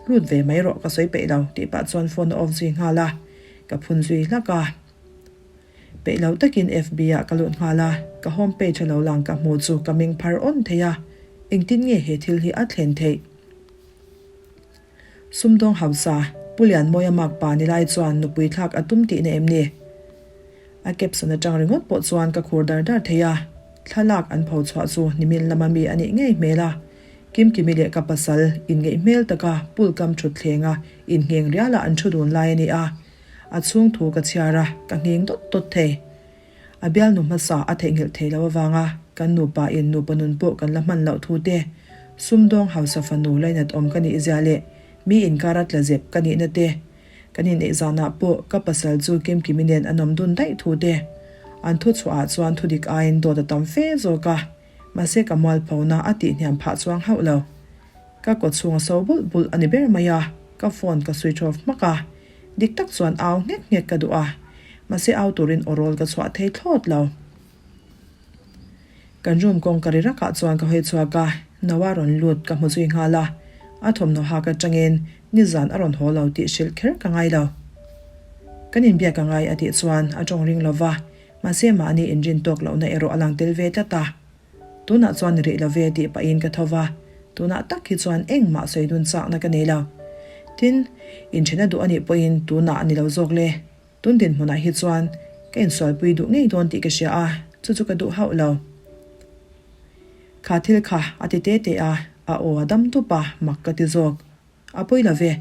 Speaker 1: Lut ve mai rawh ka sawi peih lo tih pah chuan phone a off zui nghal a, ka phun zui hlak a. Peih lo takin FB ah ka lut nghal a, ka home page a lo lang ka hmu chu ka meng phar awn thei a, engtin nge he thil hi a thlen theih? Sumdawng hausa, Pu Lianmawia makpa ni lai chuan nupui thlak a tum tihna em ni? A caption atang ringawt pawh chuan ka khur dar dar thei a, thlalak an pho chhuah chu nimin lama mi a nih ngei hmel a, Kimkimi leh ka pasal inngeih hmel taka pool kam thut thlenga inngheng riala an thu dun lai a ni a, a chhung thu ka chhiar a, ka ngheng dawt dawt thei. A bialnu hmasa a theihnghilh thei lo avanga kan nupa in nupa nun pawh kan la hman loh thu te, sumdawng hausa fanu lainat awm ka nih zia leh mi inkara tla zep ka nihna te, Kan inneih zanah pawh ka pasal chu Kimkimi nen an awm dun daih thu te an thu chhuahah chuan thu dik aiin dawt a tam fe zawk a, mahse ka mualphona a tihhniam phah chuang hauh lo. Ka kaw chhung a so bulh bulh a ni ber mai a, ka phone ka switch off hmak a, dik tak chuan au nghek nghek ka duh a, mahse au turin aw rawl ka chhuah thei thlawt lo. Kan room kawngka ri rakah chuan ka hawi chhuak a, Noah rawn lut ka hmu zui nghal a, a thawmhnaw hak atangin nizan a rawn haw lo tih hrilh kher ka ngai lo. Kan inbiak a ngai a tih chuan a tawng ring lo va, Mahse mahni inrin tawk lohna erawh a lang tel ve tlat a. Tunah chuan ni rih lo ve tih pahin ka tho va, tunah tak hi chuan engmah sawi dun chakna ka nei lo. Tin, inthena duh a nih pawhin tunah a ni lo zawk le. Tun dinhmunah hi chuan ka insualpui duh ngei dawn tih ka hria a, chu chu ka duh hauh lo. Kha thil kha a ti te te a, a aw a dam dup a, mak ka ti zawk. A pawi lo ve,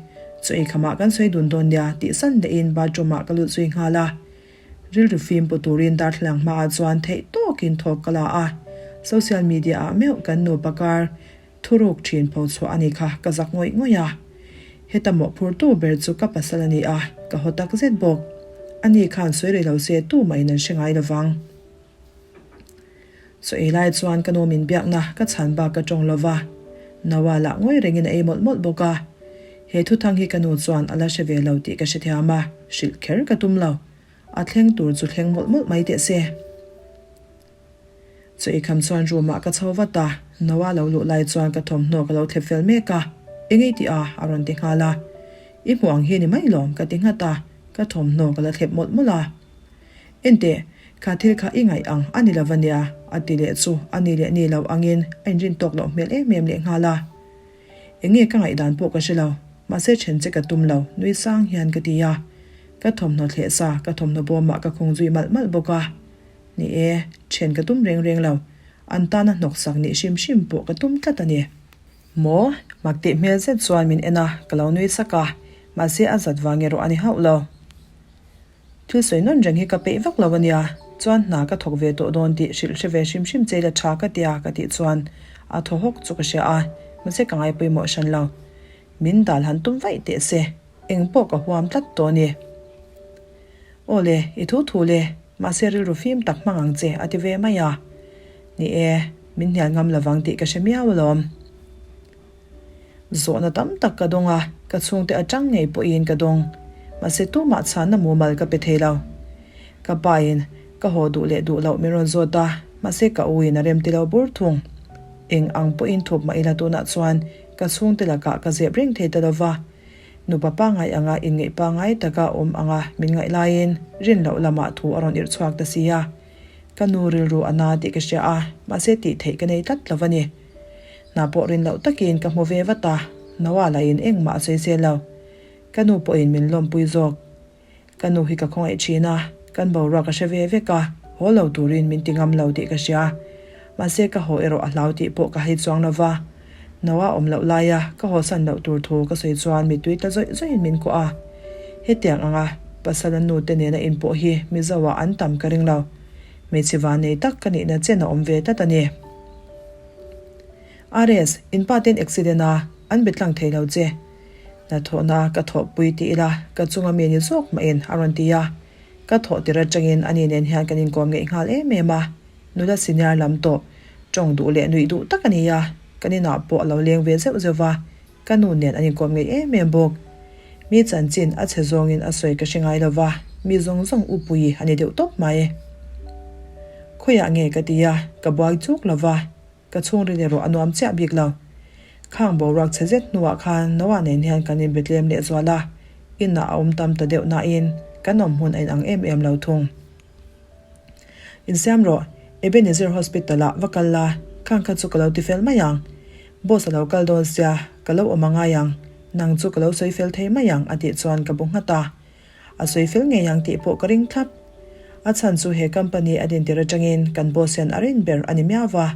Speaker 1: chaw ei khamah kan sawi dun dawn nia tih san dahin bathroom ah ka lut zui nghal a. Rilru fim pu turin darthlalang hmaah chuan theih tawkin thawk ka la a, social media ah meuh kan nupa kar thuruk thin pho chhuah a ni kha ka zak ngawih ngawih a. Heta mawhphurtu ber chu ka pasal a ni a, ka haw tak zet bawk. Ani khan sawi rei lo se tumahin an hre ngai lovang. Chaw ei lai chuan ka nu min biakna ka chhan bak ka tawng lo va, Noah lah ngawi rengin a ei mawlh mawlh bawk a. He thuthang hi ka nu chuan a la hre ve lo tih ka hrethiam a, hrilh kher ka tum lo. A thleng tur chu thleng mawlh mawlh mai teh se. Chaw ei kham chuan room ah ka chho vat a, Noah lo luh lai chuan ka thawmhnaw ka lo thlep fel mek a, Eng ei tih a? a rawn ti nghal a. I hmuh ang hi ni mai lawm ka ti nghat a, ka thawmhnaw ka la thlep mawlh mawlh a. Enteh, kha thil kha i ngaih ang a ni lo va nia, a ti leh chu a ni leh ni lo angin a inrin tawk loh hmel em em leh nghal a. Eng nge ka ngaihdan pawh ka hre lo, mahse then che ka tum lo, nui sang hian ka ti a. Ka thawmhnaw thleh sa ka thawmhnaw bawmah ka khung zui malh malh bawk a. Ni e, then ka tum reng reng lo, an tana hnawksak nih hrim hrim pawh ka tum tlat a ni. Maw? Mak tih hmel zet chuan min en a, ka lo nui sak a, mahse a zat vang erawh a ni hauh lo. Thil sawi nawn reng hi ka peih vak lo a nia, chuan hna ka thawk ve tawh dawn tih hrilh hre ve hrim hrim che ila tha ka tia ka tih chuan a thaw hawk chu ka hria a, mahse ka ngai pawimawh hran lo. Min dal han tum vaih teh se, eng pawh ka huam tlat tawh a ni. Aw le, i thu thu le, mahse rilru fim tak hmang ang che a ti ve mai a. Ni e, min hnial ngam lovang tih ka hre miau alawm. Zawhna tam tak ka dawng a, ka chhungte atang ngei pawhin ka dawng. Mahse tumah chhanna mumal ka pe thei lo. Ka pain ka haw duh leh duh loh min rawn zawt a, mahse ka u in a rem ti lo bur thung. Eng ang pawhin thup mah ila tunah chuan ka chhungte lakah ka zep reng thei ta lo va. Nupa pangngai anga inngeih pangngai taka awm anga min ngaih laiin rin loh lamah thu a rawn irh chhuak ta si a. Ka nu rilru a na tih ka hria a, mahse tih theih ka nei tlat lo a ni. Hna pawh rin loh takin ka hmu ve vat a, Noah lahin engmah a sawi zel lo. Ka nu pawhin min lawmpui zawk. Ka nu hi ka khawngaih thin a, kan boruak a hre ve vek a, haw lo turin min ti ngam lo tih ka hria. Mahse ka haw erawh a hlau tih pawh ka hei chuang lo va. Noah awm loh laia ka hawsan loh tur thu ka sawi chuan mittui tla zawih zawihin min kuah a. Hetiang anga pasal a nu te nena inpawh hi Mizo ah an tam ka ring lo. Hmeichhe vannei tak ka nihna chen a awm ve tlat a ni. RS, in pa ten accident a, an be tlang thei lo che. Hnathawhna ka thawhpui ti ila ka chunga mi ni zawk mahin a rawn ti a. Ka thawh tir atangin ani nen hian kan inkawm ngeih nghal em em a. Nula senior lam tawh, tawng duh leh nuih duh tak a ni a, kan inah pawh a lo leng ve zeuh zeuh va, ka nu nen an inkawm ngeih em em bawk. Mi chanchin a chhe zawngin a sawi ka hre ngai lo va, mi zawng zawng u pui a ni deuh tawp mai. Khawiah nge ka ti a, ka buai chuk lo va, ka chhungril erawh a nuam chiah bik lo. Khang boruak chhe zet hnuah khan Noah nen hian kan inbetlem lehzual a, inah a awm tam ta deuh nain kan awm hmun a inang em em lo thung. Insiam rawh, Ebenezer Hospital ah va kal la, khang kha chu ka lo ti fel mai ang. Boss a lo kal dawn sia, ka lo awm a ngai ang, nang chu ka lo sawi fel thei mai ang a tih chuan ka bu nghat a. A sawi fel ngei ang tih pawh ka ring thlap. A chhan chu he company a dintir atangin kan boss hian a rin ber a ni miau va,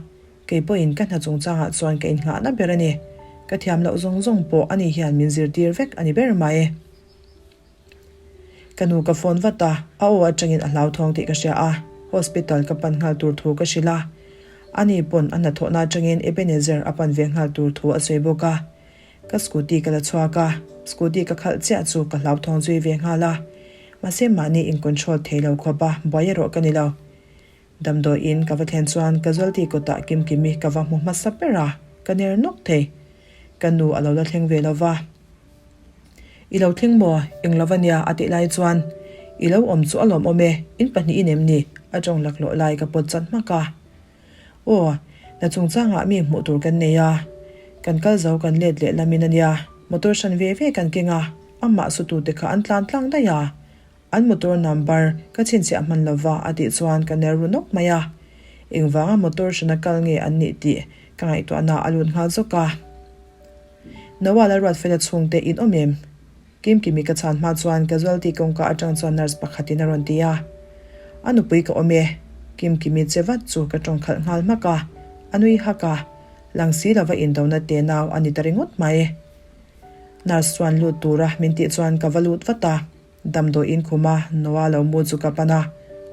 Speaker 1: kei pawhin ka hna chungchangah chuan ka innghahna ber a ni. Ka thiam loh zawng zawng pawh ani hian min zirtir vek a ni ber mai. Ka nu ka phone vat a, a aw atangin a hlauthawng tih ka hria a, hospital ka pan nghal tur thu ka hrilh a. Ani pawn a hnathawhna atangin Ebenezer a pan ve nghal tur thu a sawi bawk a. Ka scooty ka la chhuak a, scooty ka khalh chiah chu ka hlauthawng zui ve nghal a. Mahse mahni in control thei lo khawp a, buai erawh ka ni lo. Damdawiin ka va thlen chuan casualty kawtah Kimkimi ka va hmu hmasa ber a, ka ner nawk thei. Ka nu a lo la thleng ve lo va. I lo thleng maw? Eng lo va nia a tih lai chuan, I lo awm chu a lawmawm e, in pahnihin em ni? A tawng laklawh lai ka pawt chat hmak a. Aw, na chungchangah mi hmuh tur kan nei a, kan kal zo kan let leh lamin a nia, motor hran ve ve kan keng a, amah sutute kha an tlan tlang daih a. An motor number ka chhinchhiah hman lova a tih chuan ka ner ru nawk mai a. Engvanga motor hrana kal nge an nih tih ka ngaihtuahna a lut nghal zawk a. Noah Lalruatfela chhungte in awm em? Kimkimi ka chhan hma chuan casualty kawngka atang chuan nurse pakhatin a rawn ti a. A nupui ka awm e. Kimkimi che vat chu ka tawng khalh nghal hmak a, a nui hak a, lang si lova indona te nau a ni ta ringawt mai. Nurse chuan lut tura min tih chuan ka va lut vat a, damdawiin khuma Noah lo mu chu ka pan a,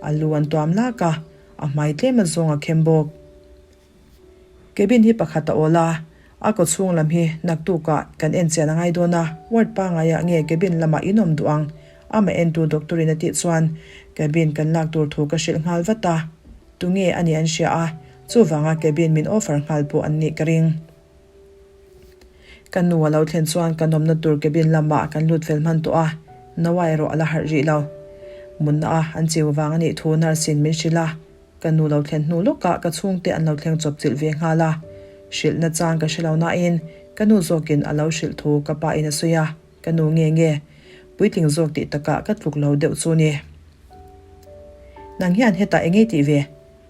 Speaker 1: a lu an tuam lak a, a hmai tlem a zawng a khem bawk. Cabin hi pakhat a awl a, a kaw chhung lam hi naktukah kan en chian a ngai dawn a, ward pangaiah nge cabin lamah in awm duh ang? Amah entu doctor in a tih chuan cabin kan lak tur thu ka hrilh nghal vat a, tunge a nih an hria a, chuvanga cabin min offer nghal pawh an nih ka ring. Ka nu a lo thlen chuan kan awmna tur cabin lamah kan lut fel hman tawh a, Noah erawh a la harh rih lo. Munna a an chiu vang a nih thu nurse in min hrilh a, Ka nu lo thlen hnu lawkah ka chhungte an lo thleng chawp chilh ve nghal a, hrilh na chang ka hre lo nain ka nu zawkin a lo hrilh thu ka pa in a sawi a, ka nu nge nge puitling zawk tih takah ka tluk lo deuh chu ni. Nang hian hetah eng ei tih ve?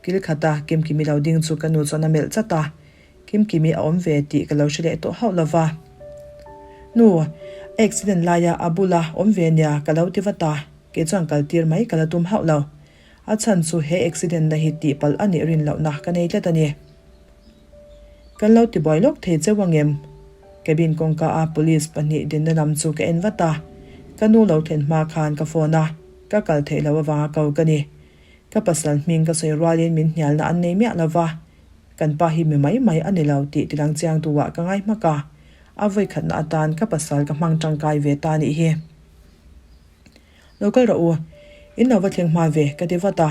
Speaker 1: Kil khata Kimkimi lo ding chu ka nu chuan a melh chat a, Kimkimi a awm ve tih ka lo hre leh tawh hauh lo va. Nu, a accident laia a bula awm ve nia ka lo ti vat a, kei chuan kal tir mai ka la tum hauh lo. A chhan chu he accident na hi tihpalh a nih rin lohna ka nei tlat a ni. Kan lo tibuai lawk thei cheu ang em? Cabin kawngka a police pahnih dinna lam chu ka en vat a, ka nu lo thlen hma khan ka phone a, ka kal theih loh avanga ko ka ni. Ka pasal hming ka sawi rualin min hnialna an nei miah lo va, kan pa hi mi mai mai a ni lo tih tilang chiang tu ah ka ngai hmak a, a vawikhatna atan ka pasal ka hmang tangkai ve ta nih hi. Lo kal rawh u, in lo va thleng hma ve ka ti vat a,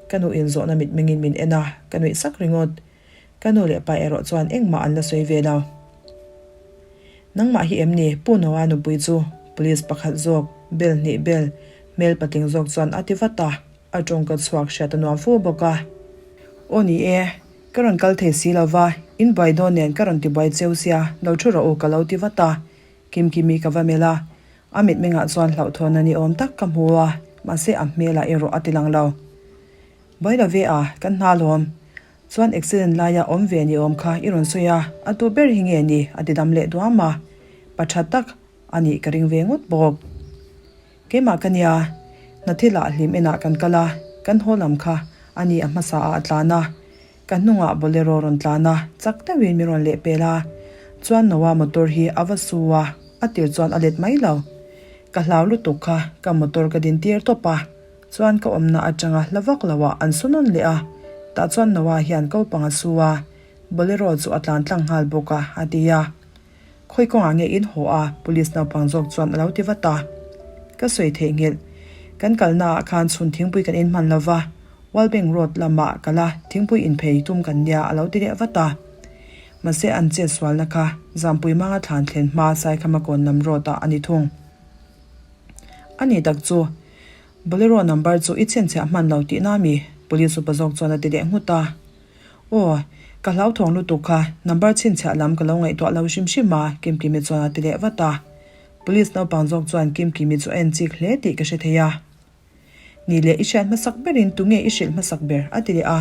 Speaker 1: ka nu in zawhna mitmengin min en a, ka nuih sak ringawt. Ka nu leh pa erawh chuan engmah an la sawi ve lo. Nangmah hi em ni Pu Noah nupui chu Police pakhat zawk, bel hnih bel, hmel patling zawk chuan a ti vat a, a tawngka chhuak hriat a nuam fu bawk a. Aw ni e, ka rawn kal thei si lo va, in buai dawn nen ka rawn ti buai cheu sia, lo thu rawh u ka lo ti vat a, Kimkimi ka va melh a, a mitmengah chuan hlauhthawn a ni awm tak ka hmu a, mahse a hmelah erawh a ti lang lo. Buai lo ve a, kan hna lawm. Chuan accident laia awm ve ni awm kha i rawn sawi a, a tu ber hi nge ni a ti dam leh duam a, pa tha tak a nih ka ring ve ngawt bawk. Keimah ka nia, hna thilah hlim enah kan kal a, kan haw lam kha a ni a hmasa ah a tlan a, Ka hnungah bolero rawn tlan a, chak deuhin min rawn leh pel a. Chuan Noah motor hi a va su a, a tir chuan a let mai lo. Ka hlau lutuk kha ka motor ka din tir tawp a, chuan ka awmna atanga hla vak lo ah an su nawn leh a, tah chuan Noah hian ko pang a su a, bolero chu a tlan tlang nghal bawk a, a ti a. Khawi kawngah nge in haw a? Police naupang zawk chuan a lo ti vat a. Ka sawi theihnghilh. Kan kalna ah khan chhun thingpui kan inhman lo va, Walbank Road lamah kal a, thingpui inphei tum kan nia a lo ti leh vat a. Mahse an chet sualna kha Zampui Manga thlan thlen hma Saikhama kawn lam road ah a ni thung. A ni tak chu Bolero number chu i chhenchhiah hman lo tihna mi? Police upa zawk chuan a ti leh nghut a. Aw, ka hlauthawng lutuk kha, number chhinchhiah lam ka lo ngaihtuah lo hrim hrim a, Kimkimi chuan a ti leh vat a. Police naupang zawk chuan Kimkimi chu a en chik hle tih ka hre thei a. Ni leh i hriat hmasak berin tunge i hrilh hmasak ber? a ti leh a.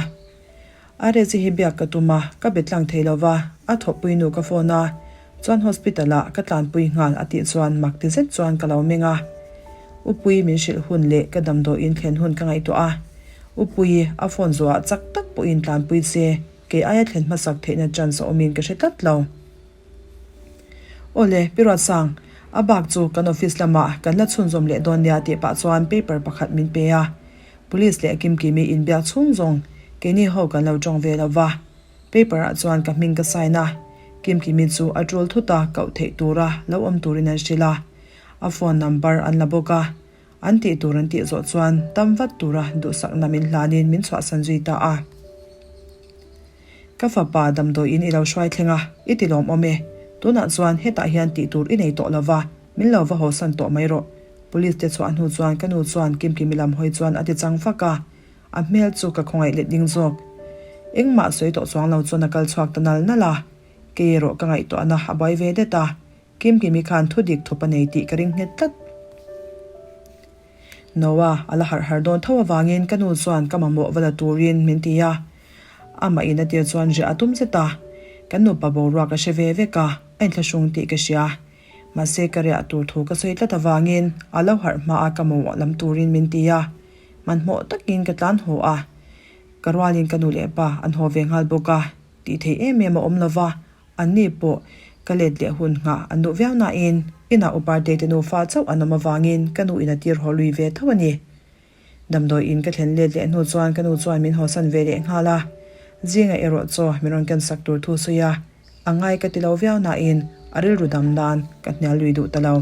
Speaker 1: A Rezi hi biak ka tum a, ka be tlang thei lo va, a thawhpui nu ka phone a, chuan hospital ah ka tlanpui nghal a tih chuan mak ti zet chuan ka lo meng a. Upui min hrilh hun leh ka damdawiin thlen hun ka ngaihtuah a. Upui, a phone zawhah chak tak pawhin tlanpui se, kei aia thlen hmasak theihna chance a awmin ka hre tlat lo. Awle, Pi Ruatsang, a bak chu kan office lamah kan la chhunzawm leh dawn nia tih pah chuan paper pakhat min pe a. Police leh Kimkimi inbiak chhung zawng keini ho kan lo tawng ve lo va. Paper ah chuan ka hming ka sign a, Kimkimi chu a tul thut a koh theih tura lo awm turin an hrilh a. A phone number an la bawk a. An tih tur an tih zawh chuan tam vat tura duhsakna min hlanin min chhuahsan zui ta a. Ka fapa damdawiin i lo hruai thleng a, i ti lawmawm e. Tunah chuan hetah hian tih tur i nei tawh lo va, min lo va hawsan tawh mai rawh. Police te chhuah hnu chuan ka nu chuan Kimkimi lam hawi chuan a ti chang fak a, a hmel chu ka khawngaih let ding zawk. Engmah sawi tawh chuang lo chuan a kal chhuak ta nal nal a, kei erawh ka ngaihtuahna a buai ve det a, Kimkimi khan thu dik thup a nei tih ka ring nghet tlat. Noah a la harh har dawn tho avangin ka nu chuan ka mamawh va la turin min ti a. Amah in a tir chuan riah a tum zet a. Kan nupa boruak a hre ve vek a, a inthlahrung tih ka hria. Mahse ka riah tur thu ka sawi tlat avangin a lo harh hma a ka mamawh lam turin min ti a. Hmanhmawh takin ka tlan haw a. Ka rualin ka nu leh pa an haw ve nghal bawk a, tih theih em em a awm lova, Anni pawh ka let leh hun nghah an duh viau nain inah Uparte te nufa chauh an awm avangin ka nu in a tir haw lui ve tho a ni. Damdawi in ka thlen let leh hnu chuan ka nu chuan min hawsan ve leh nghal a, zingah erawh chaw min rawn ken sak tur thu sawi a, a ngai ka ti lo viau nain a rilru dam nan ka hnial lui duh ta lo.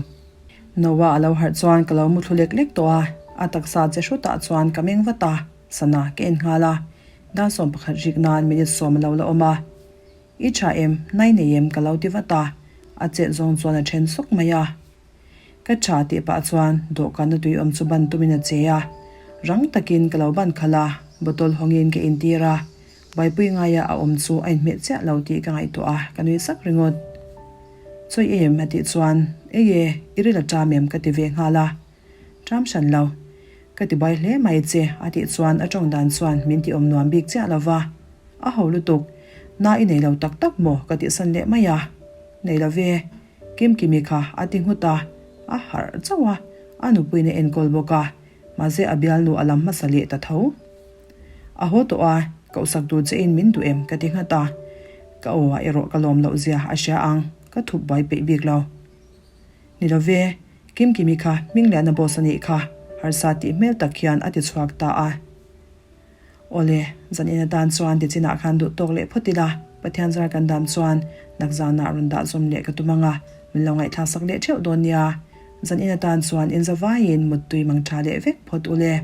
Speaker 1: Noah a lo harh chuan ka lo mu thlu lek lek tawh a, a taksa che hrutah chuan ka meng vat a, sana ka en nghal a, dar 11 rik nan minute sawm a lo la awm a. I tha em? Nai nei em? Ka lo ti vat a, a chet zawng chuan a then sawk mai a. Ka tha tih pah chuan dawhkan a tui awm chu ban tumin a che a, rang takin ka lo ban khalh a, bottle hawngin ka intir a, buaipui ngaia a awm chu a inhmeh chiah lo tih ka ngaihtuah a, ka nui sak ringawt. Chawi em? A tih chuan, Ei e, i ril a ṭam em? Ka ti ve nghal a, Ṭam hran lo. Ka ti buai hle mai che, a tih chuan a ṭawng dan chuan min ti awm nuam bik chiah lo va. A ho lutuk. Na i nei lo tak tak maw? Ka tihsan leh mai a. Nei lo ve. Kimkimi kha a ti nghut a, a harh chauh a, a nupuiin a enkawl bawk a, mahse a bialnu a lam hmasa leh ta tho. A haw tawh a, kohsak tur che in min duh em? Ka ti nghat a. Ka aw ah erawh ka lawm loh zia a hria ang, ka thup buai peih bik lo. Ni lo ve, Kimkimi kha Hmingliana boss a nih kha, harsa tih hmel tak hian a ti chhuak ta a. Awle, zan in atan chuan ti chinah khan duh tawk leh phawt ila, Pathian zar kan dam chuan nakzanah rawn dah zawm leh ka tum ang a, min lo ngaihthlaksak leh theuh dawn nia. Zan in atan chuan inzavaiin muttui mang tha leh vek phawt ule.